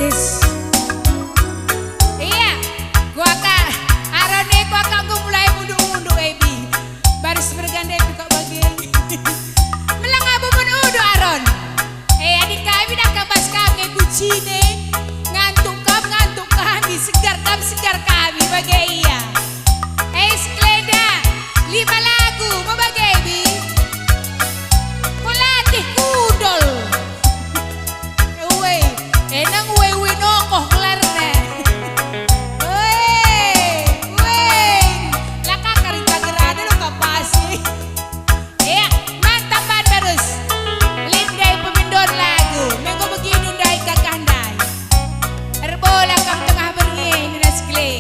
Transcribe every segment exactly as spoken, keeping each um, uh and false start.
Yes. Iya, kuakap, Aron e kuakap enggo mulai unduk-unduk, Ebi. Baris mergande pe kap bage. Melanga bumun unduk, Aron. Eh, adi kami dah kebas kami kucine. Ngantuk kam, ngantuk kami, segar kam, segar kami, bage ia. Eh, Sklenda, lima lagu, me bage, Bi. Pelatih kudol. Uwe, enang uwe-uwe nokoh gelarna. Uwe, uwe. Laka kari tagerana lo kapasi. Ya, mantap ban barus. Lit ndai pemindon lagu, mengko beginu ndai kakah ndai. Erbola kam tengah berngi, nina Sekle.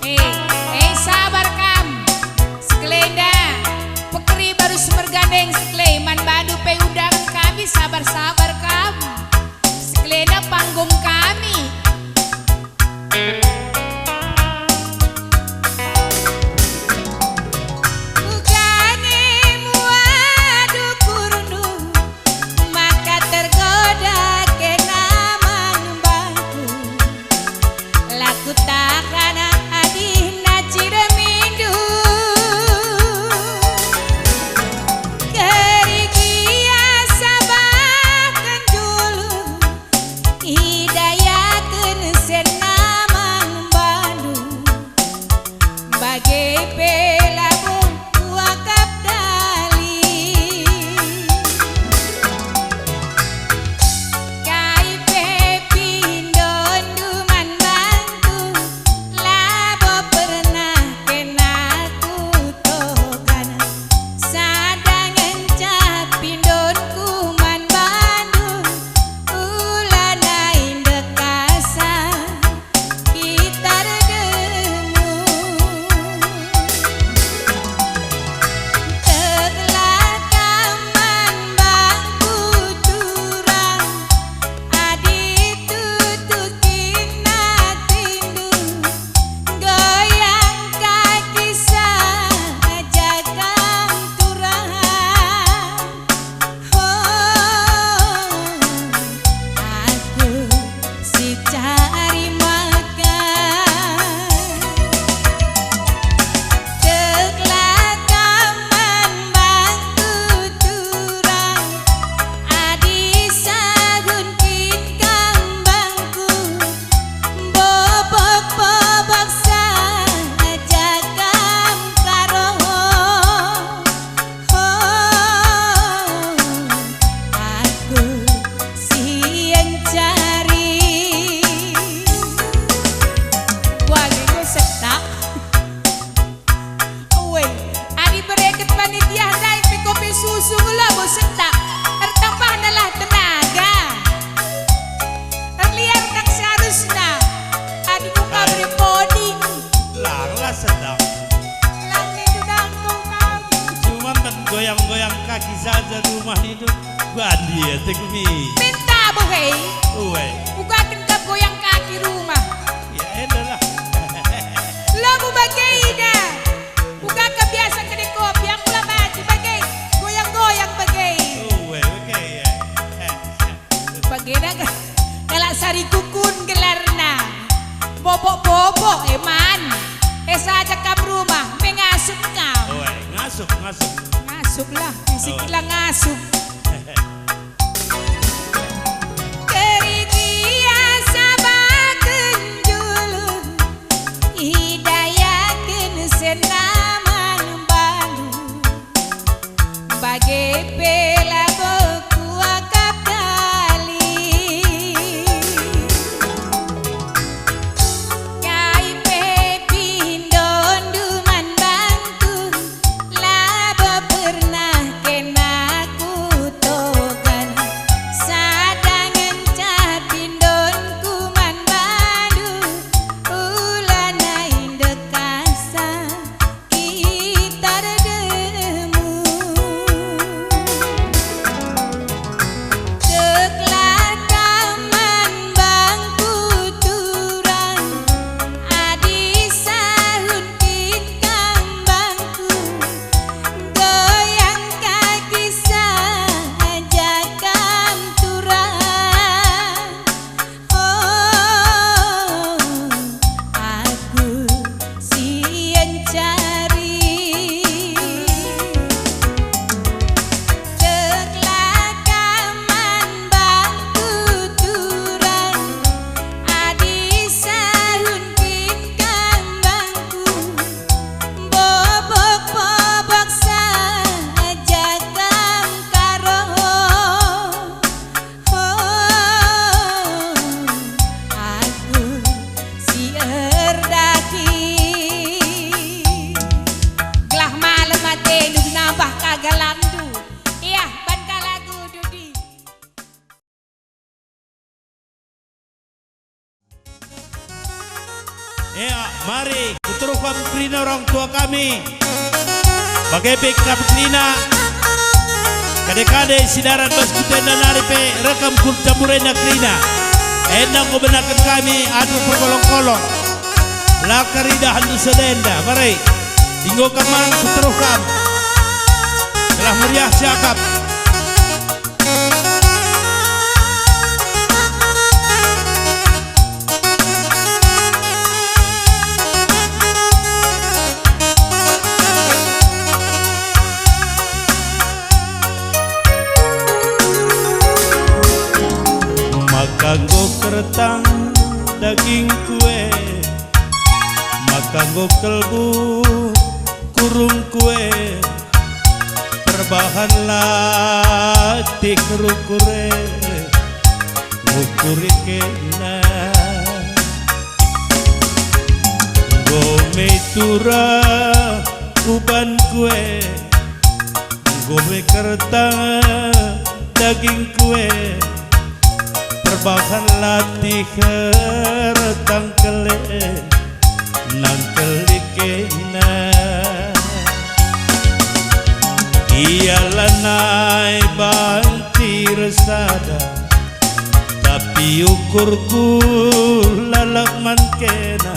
Eh, eh, sabar kam. Seklenda, pekeri barus mergandeng Sekle, man bandu pe undangen kami, sabar-sabar kam. Seklenda panggung kami. Uga nge muat ukurndu, maka tergoda kena man bangku. La kutahan adihna ciremindu. Kerina sabahken julu, idayaken senna man bandu. Bage pe labo kuakap dali. Kai pe pindondu man bangku, labo pernah kena kutokan. Sada ngenca pindonku man bandu, ulana ndekahsa. Gitar demu. Teglah kam man bangku turang, adi tutukin atindu, goyang kaki saja kam turang. Ho, aku si cari makan. Teklah kam man bangku turang, adi sahun kin kam bangku, bobok-bobok saja kam karo. Ho, aku si encari. Wah, enggo setak. Ue, adi bereket panitia ndai pe kopi susu labo setak. Ertambahnalah tenaga. Erliar kap seharusna. Adi buka beri podi. Langlah setak. Lang nindu dangku kau. Cuman kan goyang-goyang kaki saja rumah nindu. Bandia tekmi. Minta bohei. Ue. Ugaken kap goyang kaki rumah. Ya, endalah. Lamu bagei da. Uga kap biasa kene kopi, aku la banci bagei. Goyang-goyang bagei. Ue, bagei, ya. Bagena ka-, kalak Sari Kukun gelarna. Bobok-bobok, eman. E saja kam rumah, mengasup kam. Oe, ngasup, ngasup. Ngasuplah, isi Oh. kila ngasup. Kerina sabaken julu, idayaken senaman balu. Bage pe labo kuakap dali. Kai pe pindondu man bangku, labo pernah kena ku Ea, mari, kuteruhken kerina orang tua kami. Bage pe kap kerina. Kade-kade si darat bas kutenda nari pe rekam ku jamburena kerina. Enda enggo benaken kami adu perkolong-kolong. La keridah ndu sedenda, mari. Enggo kam man kuteruh kam. Telah meriah siakap. Maka enggo kertang dagingku e, maka enggo kelbu kurungku e, perbahan latih rukur e, ngukuri kena. Enggo me turah ubanku e, enggo me kertang dagingku e, perbahan latih ertangkel e, nangkeli kena. Ia lanai banci ersada, tapi ukurku lalap man kena.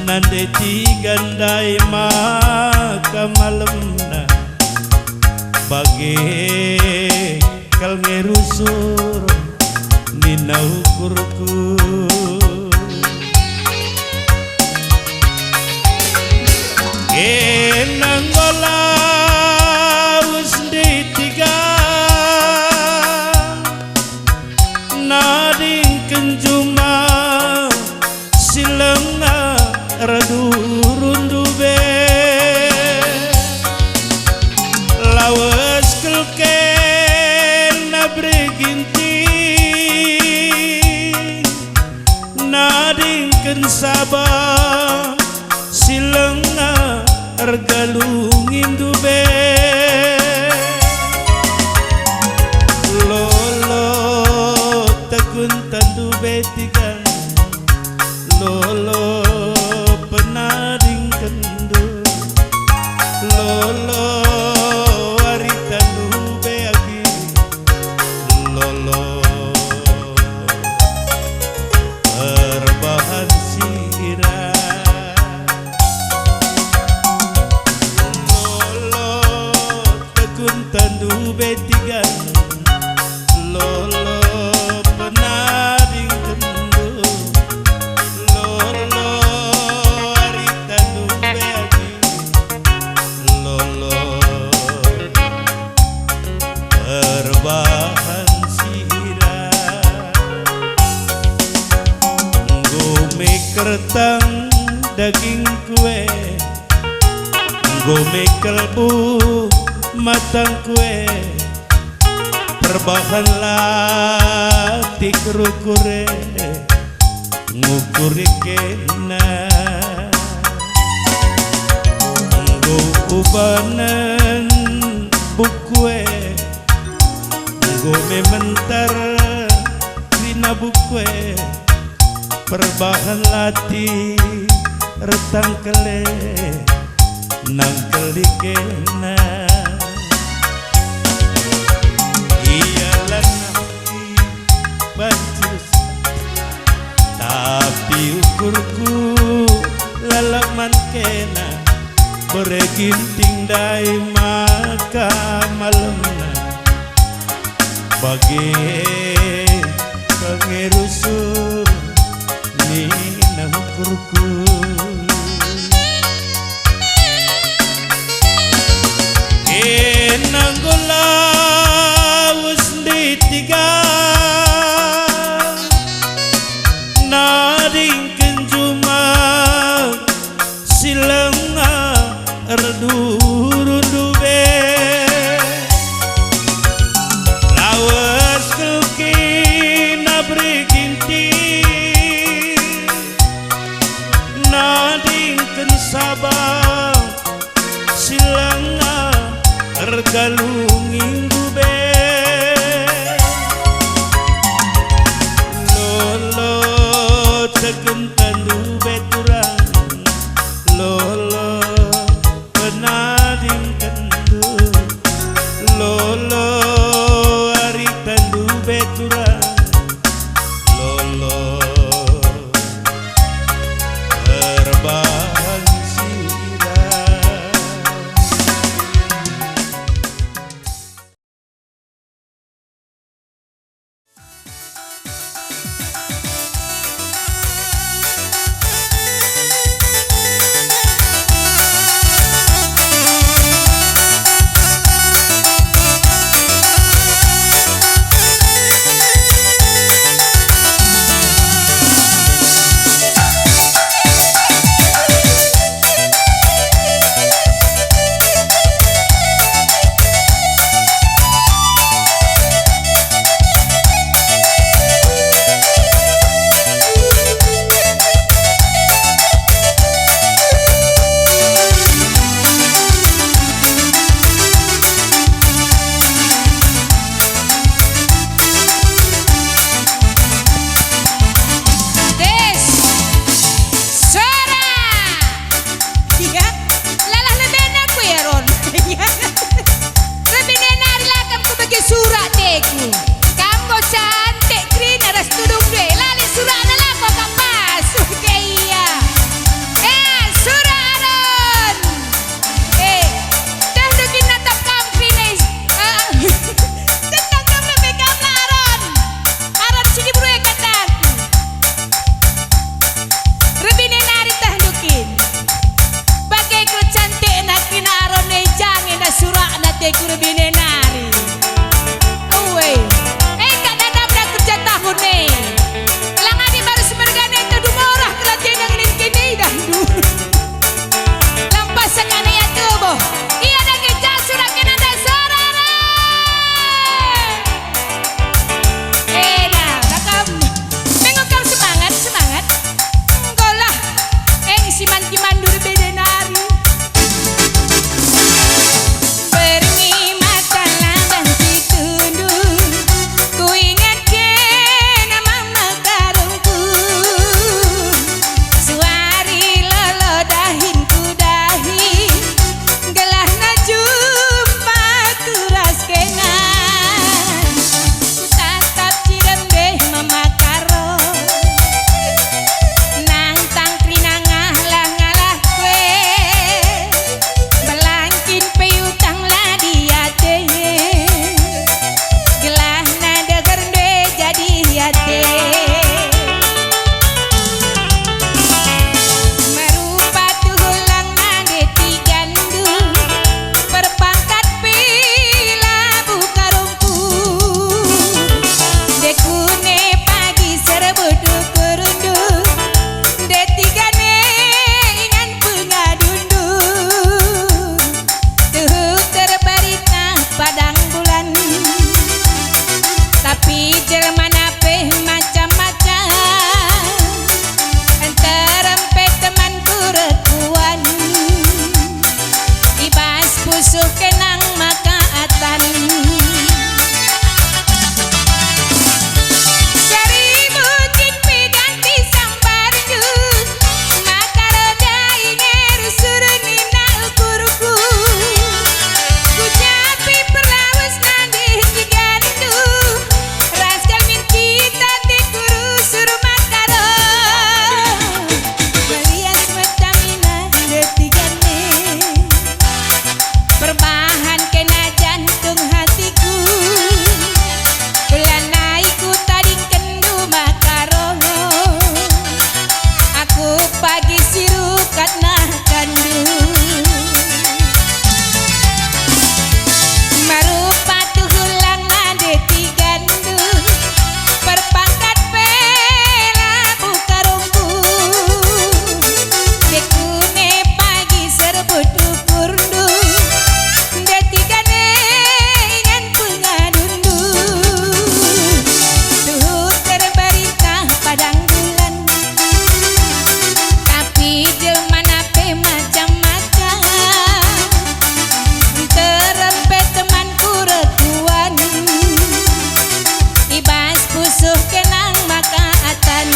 Nande tiga ndai maka malemna, bage kal nge rusur nina ukurku. Kena enggo lawes ndi tiga, nadingken juma si lenga erduru ndube. Lawes kel kena bere ginting, nadingken saba si lenga ergalungi ndube. Lolo tekunta ndube tiga, lolo penadingkenndu, lolo arita ndube agi, lolo erbahan sira. Lolo tekunta ndube tiga, lolo penadingkenndu, lolo arita ndube agi, lolo erbahan sira. Enggo me kertang dagingku e, enggo me kelbu matangku e, perbahan latih rukur e, ngukuri kena. Enggo ubanen buku e, enggo me mentar kerina buku e, perbahan latih ertangkel e, nangkeli kena. Ia lanai banci rusak, tapi ukurku lalap man kena, bere ginting ndai maka malemna, bage kal nge rusur nina ukurku. Kena enggo lawes ndi tiga, nadingken juma si lenga erduru ndube. Lawes kel kena bere ginting, na Jelmana pe macam-macam, nterem pe temanku rekuan, i bas pusuh kenang maka atan. Seribu kin pe ganti sambarndu, maka ro ndai nge rusur nina ukurku. Kucapi perlawes nandih tigandu, ras kal min kita tiku rusur maka ro. Melias metamina ndetigan e. Perbahan kena jantung hatiku, kulanai kutadingkenndu maka ro. Aku pagi si rukat nahkanndu. Marupa tuhu lang nande tigandu, perpangkat pe la bukarungku. Dekune pagi serbut ukurndu, nde tigane ingan pengadundu. Tuhu terberita padang bulan, tapi jelmana pe macam-macam. Nterem pe temanku rekuan, i bas pusuh kenang maka atan.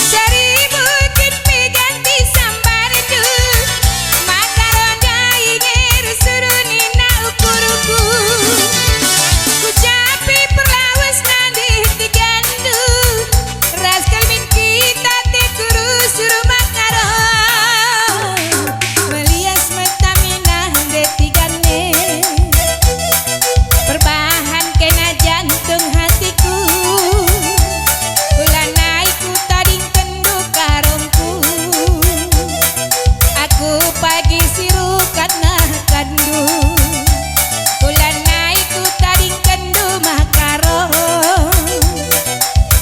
Seribu kin pe ganti sambarndu, maka ro ndai nge rusur nina ukurku. Kucapi perlawes nandih tigandu, ras kal min kita tiku rusur maka ro. Melias metamina ndetigan e. Perbahan kena jantung hatiku, kulanai kutadingkenndu karungku. Aku pagi si rukat nahkanndu, kulanai kutadingkenndu maka ro.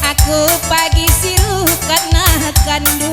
Aku pagi si rukat nahkanndu.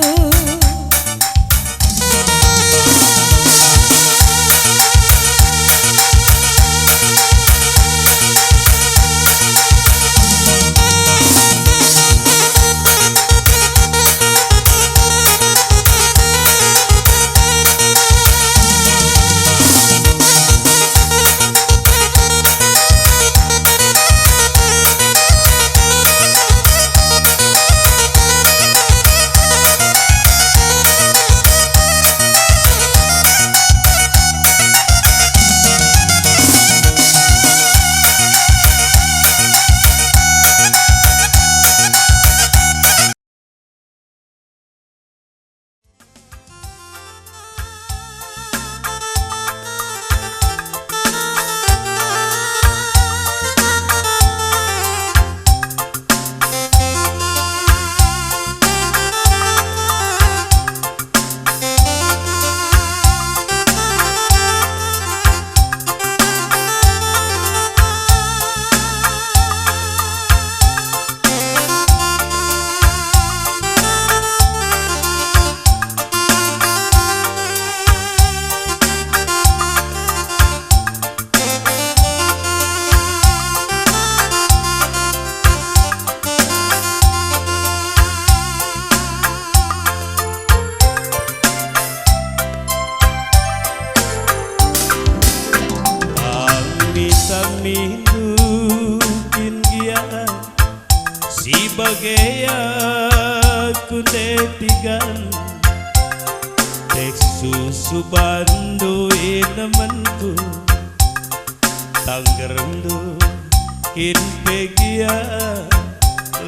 Tami-tamindu kin gia si bage aku ndetigan, teh susu bandu inemenku. Tanggerndu kin pe gia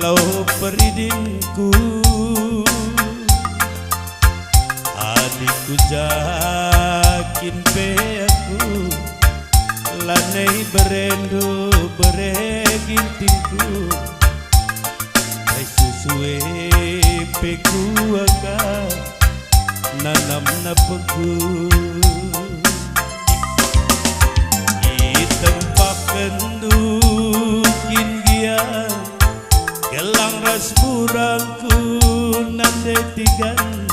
lau peridingku. Adi ku ja kin pe aku, lanai berendu bere gintingku. Ai susu e pe kuakap nanamna pegu. Itempakenndu kin gia gelang ras burangku nande tigan,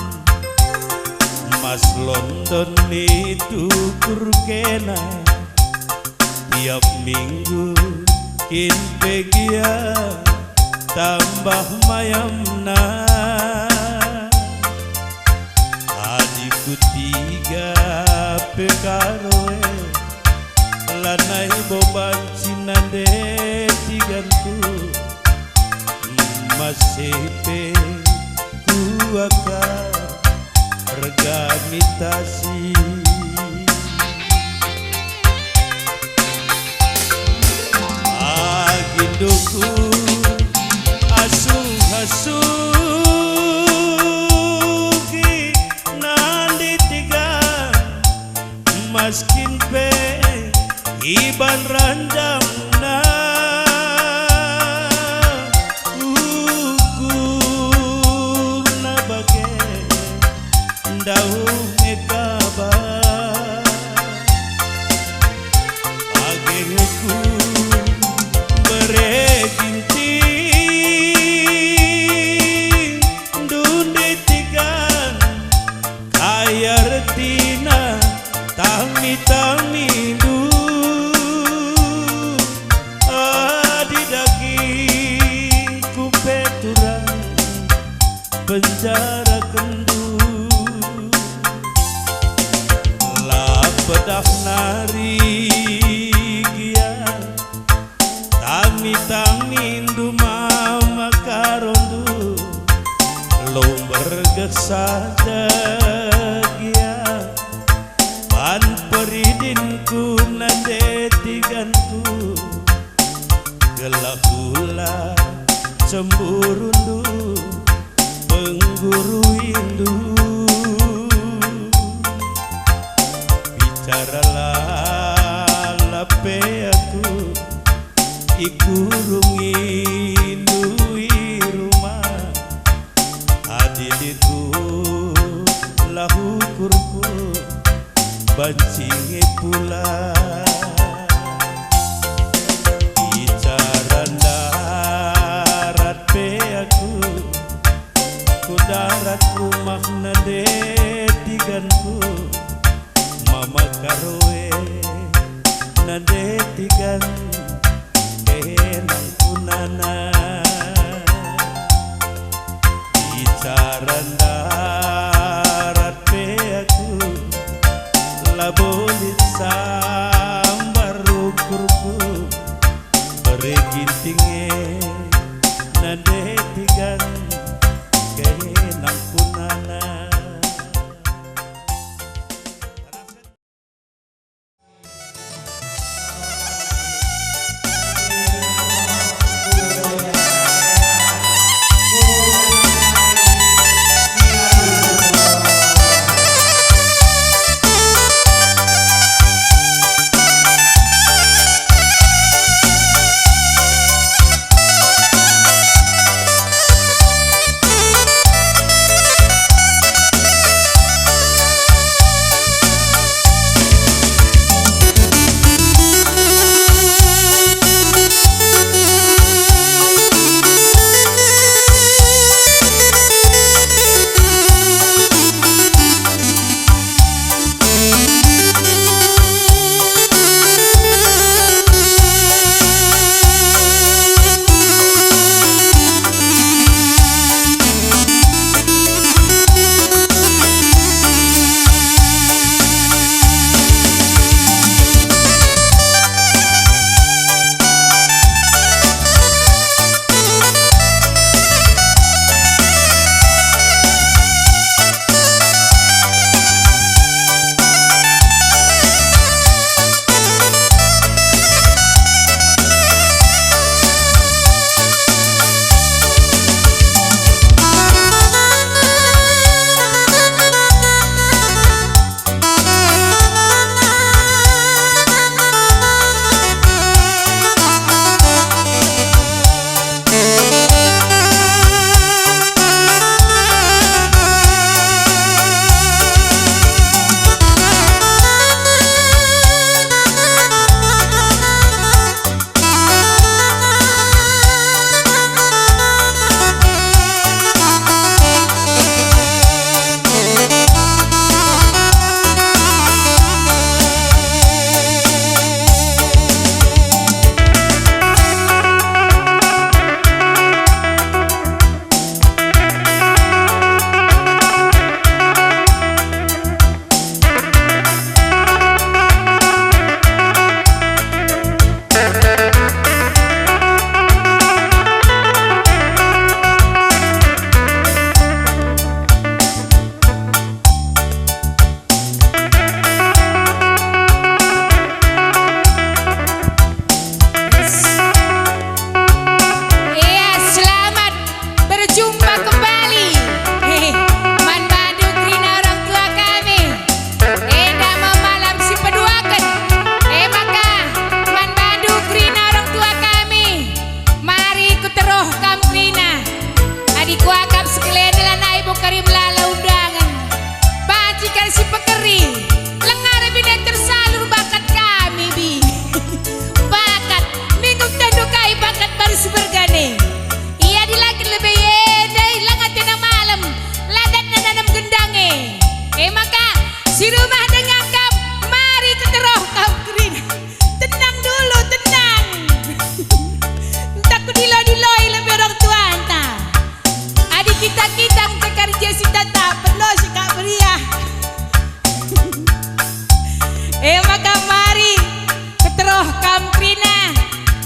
mas London itukur kena. Tiap minggu kin pe gia tambah mayamna. Adikku tiga pe karo e, lanai bo banci nande tiganku. Mase pe kuakap rega mitasi. Agi nduku asuh-asuhi nande tigan, maskin pe iban ranjangna. Ukurna bage ndauh me kaba. Bage ngukur bere ginting, ndunde tigan, kai ertina tami-tamindu. Adi dagingku pe turang penjarakenndu, la pedah nari gia tami-tamindu mama karondu, lo mbergeh saja gia ban peridinku nande tiganku. Gelah ula cemburundu pengguruindu. Bicara lalap pe aku ikurungindu i rumah. Adi lit ku la ukurku, banci nge pulang. Bicara ndarat pe aku, ku darat rumah nande tiganku. Mama karo e nande tigan, kenang punana. Bicara ndarat pe aku, labo lit sambar ukurku. Bere ginting e nande tigan, kenang punana.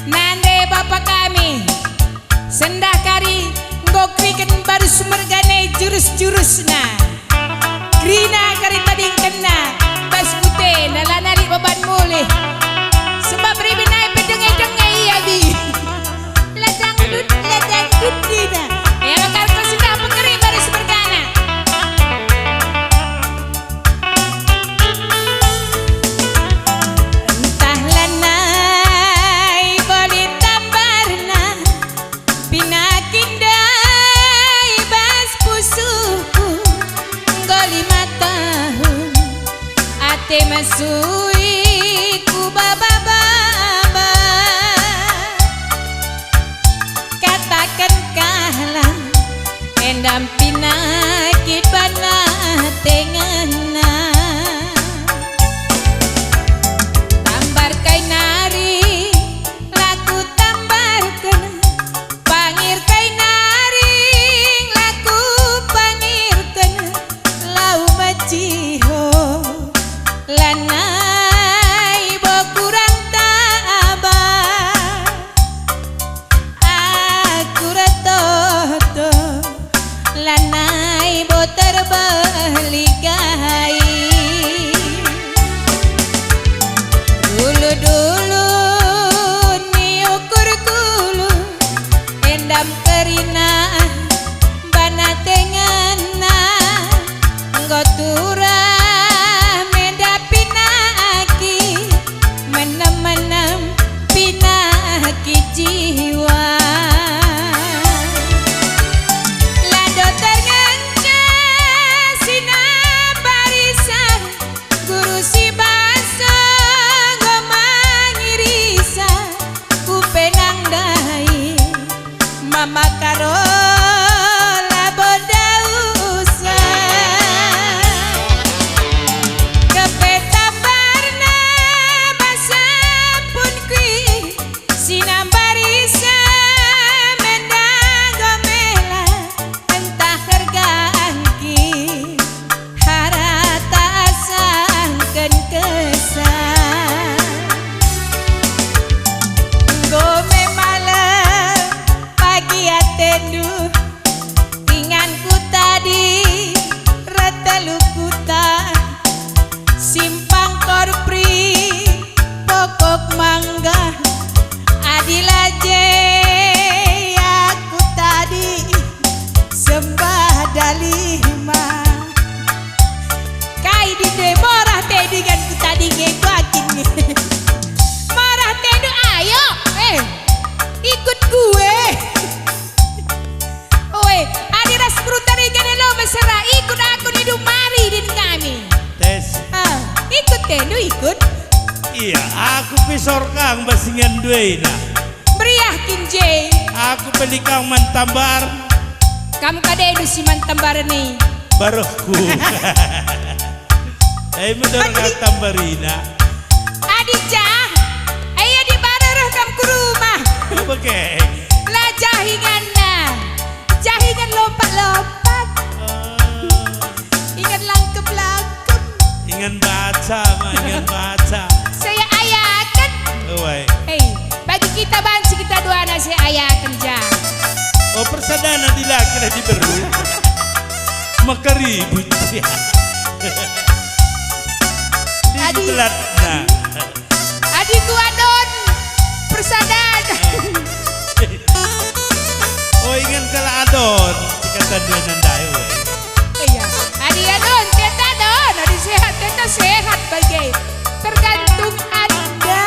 Nande bapa kami, sendah kari enggo kerina barus mergana jurus-jurusna. Kerina kari tadingkenna bas kutena, lanai lit beban mulih. Sebab ribin nai pe denge-denge ia bi. La dangdut, la dangdut kerina. E maka enggo sendah pe kari barus mergana. Ntah lanai boli tambarna, pinakin ndai bas pusuhku, enggo lima tahun ate mesui ku baba-baba. Kataken kalak enda pinakit bana tengenna. Tambar kai nari la kutambarken, pangir kai nari la kupangirken, lau meciho lanai bo kurang taba. Aku retoto lanai bo terbeli kai. Dulu-dulu ni ukur kulu endam kerina bana tengenna. Enggo turah menda pinaki, menem-menem pinaki jiwa. La doter ngenca si nambarisan, guru si basa enggo mangirisa, ku penang ndai. Mama Karo labo dausa. Kepe tambarna bas ampun kui, si nambari sa menda enggo mela, ntah kergangki. Harata asangken kesah. Enggo me malem pagi atendu, inganku tadi ret telu kuta, Simpang Korpri, Pokok Mangga, adi la je aku tadi. Sembah dalima. Kai dinde morah tedingan ku tadinge kuakin nge. Morah tendu ayo, eh, ikut gue. Oe, adi ras perutari gane lo mesera ikut aku nidu mari din kami. Tes. Ah, ikut tendu ikut. Iya, aku pisor kang basingan duena. Meriah kin je. Aku pelikang man tambar. Kam kadendu si man tambar ni. Baruhku. Eh, medor Bagi- ka tambarina. Adi jah, eh, adi baruh kam ku rumah. Oh, bage. La jah inganna. Jah ingan lompat-lompat. Oh. Ingan langkep-langkep. Ingan baca, ma, ingan baca. Saya ayaken. Uai. Hei, bagi kita banci kita duana saya ayaken, ja. Oh, persadana dilaki lah diberu. Maka ribut. Adi. Libelatna. Adi ku adon persadan. Oh, ingen kala adon, dikata dua nandai, we. Iya, adi adon, teta adon, adi sehat, teta sehat bage. Tergantung anda.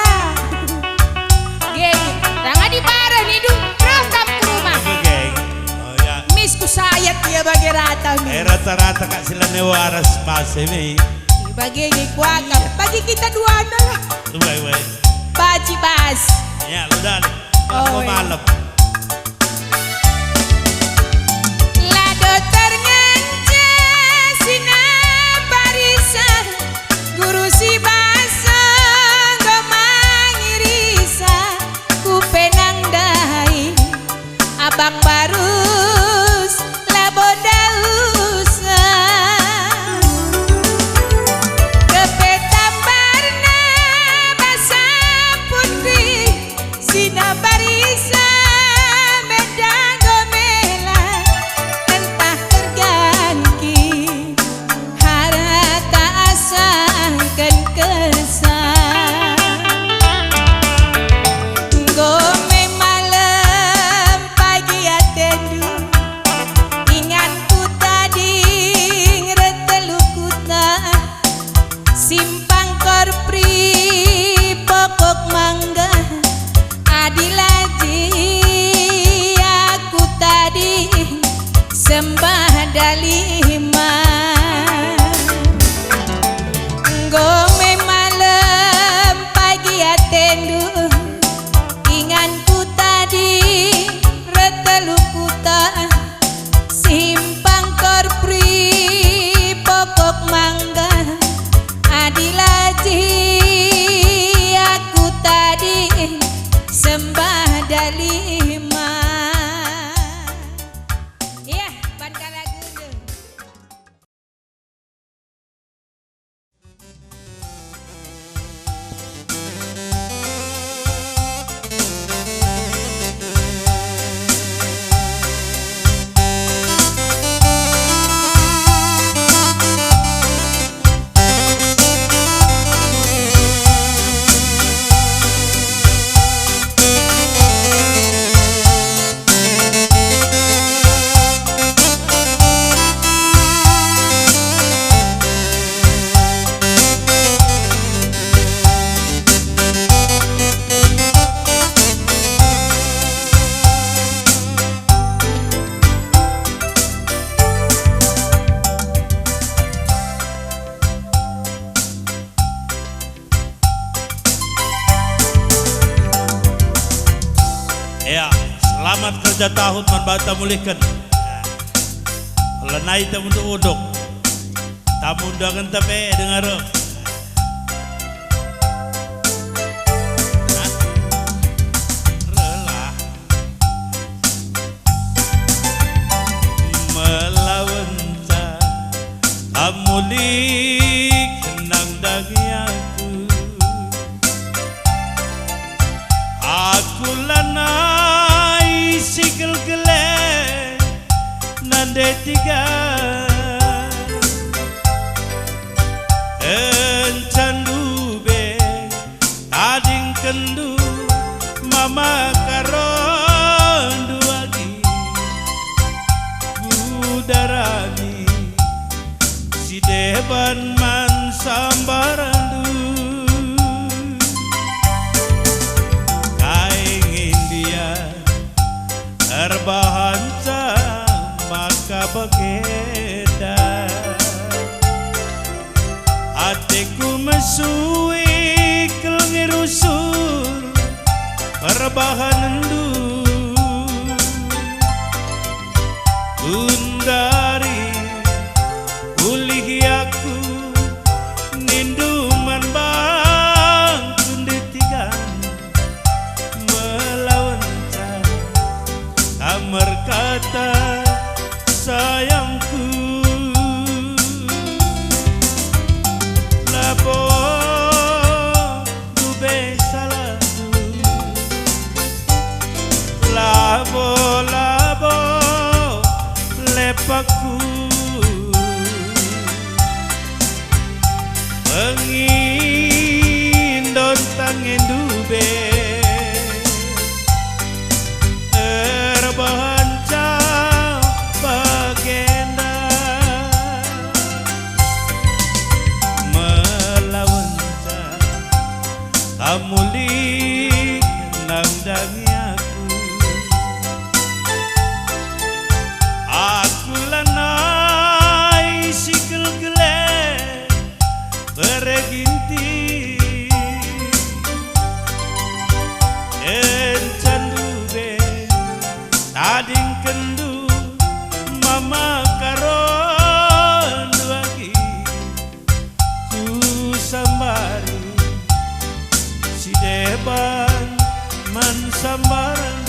Geng, lang adi bareh nidu, reh kam ku rumah. Apa, geng? Oh, ya. Mis ku sayat ia bage rata, mis. Eh, rata-rata kak silane waras pas ini. Bage nge kuakap, bagi kita duana lah. Uai, uai. Baci bas. Ya, udah deh. Oh, iya. Malem. La doter ngenca si nambari sa, guru si basa enggo mangirisa, ku penang ndai. Abang barus labo dausa. Kepe tambarna bas ampun kui, si Sembah Dalima. Iya, ban kalagu. Ya, selamat kerja tahun man banta mulihken. Lanai tamu untuk uduk. Tamu undangan tabe dengar. Hah? Rela. Melawenca kamu lit nandangi aku. Aku lanai si gelgele nande tiga. Encandu be tadingkenndu mama karondu agi. Kudarami si deban man sambarndu. Kai ngindia erbahanca maka bagenda. Ateku mesui kel ngirusur perbahanenndu. Gundari ulih aku nindu man bangku nditikan melawenca kam erkata sayangku. Labo labo labo lepakku. Pengindon tangendu be erbahanca bagenda. Melawenca kamu lit nandangi aku. Aku lanai si gelgele bere ginting. Encandu be tadingkenndu mama karondu agi. Kusambari si deban man sambarndu.